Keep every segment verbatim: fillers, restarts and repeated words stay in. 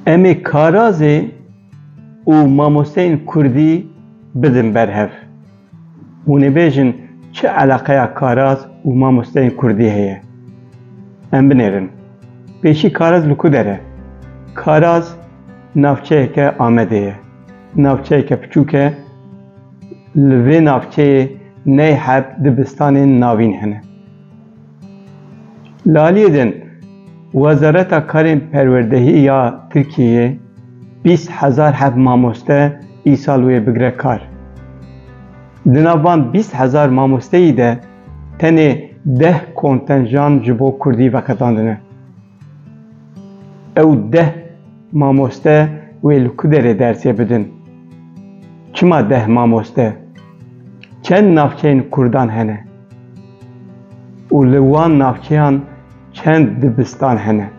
Em ê karazê û mamosteyên kurdî bidin ber hev. Hûn ê bêjin, çi eleqeya karaz û mamosteyên kurdî heye? Em binêrin. Pêşî karaz li ku der e? Karaz navçeyeke Amedê ye. Navçeyeke piçûk e. Li vê navçeyê ney heb dibistanên navîn hene. Li aliyê din, Wezareta Karên Perwerdehî ya Tirkiyeyê bîst hezar heb mamoste îsal wê bigre kar. Di nav van bîst hezar mamosteyî de tenê deh kontenjan ji bo kurdî veqetandine. Ew deh mamoste wê li ku derê dersê bidin? Çima deh mamoste? Çend navçeyên kurdan hene? Û li wan navçeyan çend dibistan hene?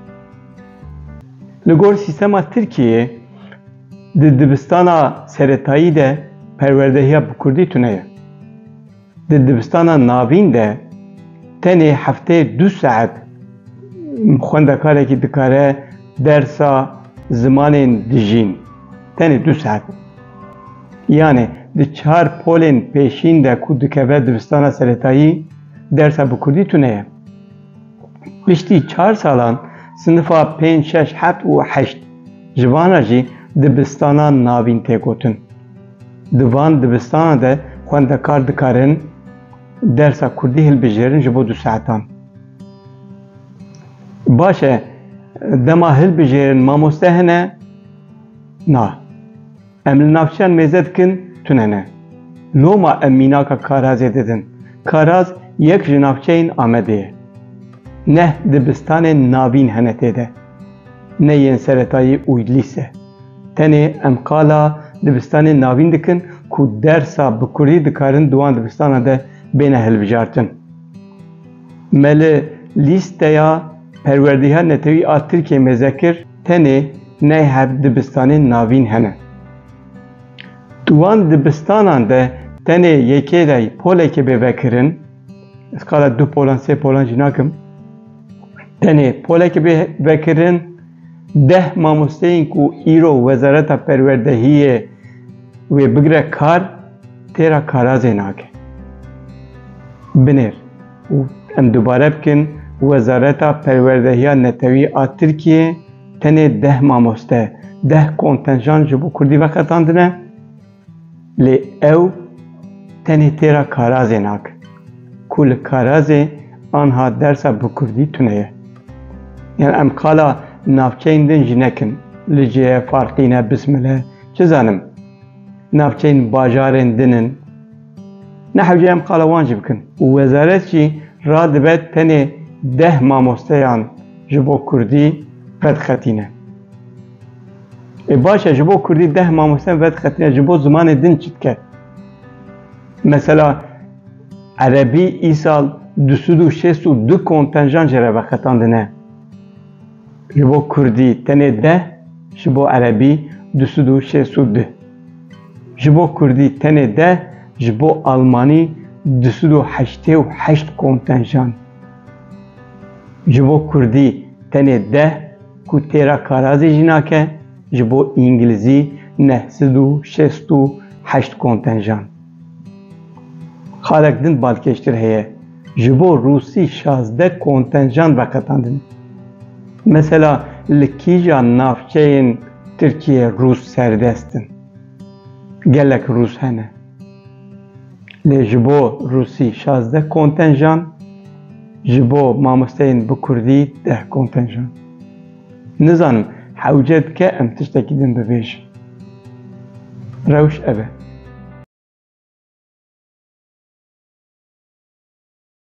Li gor sîstema Tirkiyeyê di dibistana seretayî de perwerdehiya bi kurdî tune ye. Di dibistana navîn de tenê hefteyê du saet xwendekarekî dikare dersa zimanên dijîn. Tenê du saet. Yanê di çar polên pêşîn de ku dikeve dibistana seretayî, dersa bi kurdî tune ye. Piştî çar salan sinifa pênc, şeş, heft û heşt ji vana jî dibistana navîn tê gotin. Di van dibistana de xwendekar dikarin dersa kurdî hilbijêrin ji bo du saetan. Baş e, dema hilbijêrin mamoste hene? Na. Em li navçeyan mêze dikin, tune ne. Loma em mînaka Karazê didin. Karaz yek ji navçeyên Amedê ye. Neh dibistanên navîn hene tê de. Ne yên seretayî û lîse. Tenê em qala dibistanên navîn dikin ku dersa bi kurdî dikarin di wan dibistana de bêne hilbijartin. Me li lîsteya perwerdehiya netewî a Tirkiyê mêze kir, tenê ney heb dibistanên navîn hene. Di wan dibistanan de tenê yekê de polekê bê vekirin, ez qala du polan, sê polan jî nakim, tenê polekê bê vekirin, deh mamosteyên ku îro Wezareta Perwerdehiyê wê bigre kar, têra Karazê nake. Binêr û em dubare bikin, Wezareta Perwerdehiya Netewî a Tirkiyê tenê deh mamoste, deh kontenjan ji bo kurdî veqetandine, lê ew tenê têra Karazê nake, ku li Karazê anha dersa bi kurdî tune ye. Yan em qala navçeyên din jî nekin, Licê ye, Farqîn e, Bismil e, çi zanim, navçeyên bajarên din in. Ne hewce em qala wan jî bikin. Û wezaret jî radibe tenê deh mamosteyan ji bo kurdî vedixetîne. Ê baş e, ji bo kurdî deh mamosteyan vedixetîne, ji bo zimanê din çi dike? Mesela erebî îsal du sed û şêst û du kontenjan jê re veqetandine. Ji bo kurdî tenê deh, ji bo erebî du sed û şêst û du. Ji bo kurdî tenê deh, ji bo almanî du sed û heştê û heşt kontenjan. Ji bo kurdî tenê deh, ku têra Karazê jî nake, ji bo îngilizî neh sed û şêst û heşt kontenjan. Xalek din balkêştir heye. Ji bo rûsî şazdeh kontenjan veqetandin. Mesela li kîjan navçeyên Tirkiyê rûs serdest in? Gelek rûs hene. Lê ji bo rûsî şazdeh kontenjan, ji bo mamosteyên bi kurdî deh kontenjan. Nizanim hewce dike em tiştekî din bibêjin. Rewş ev e.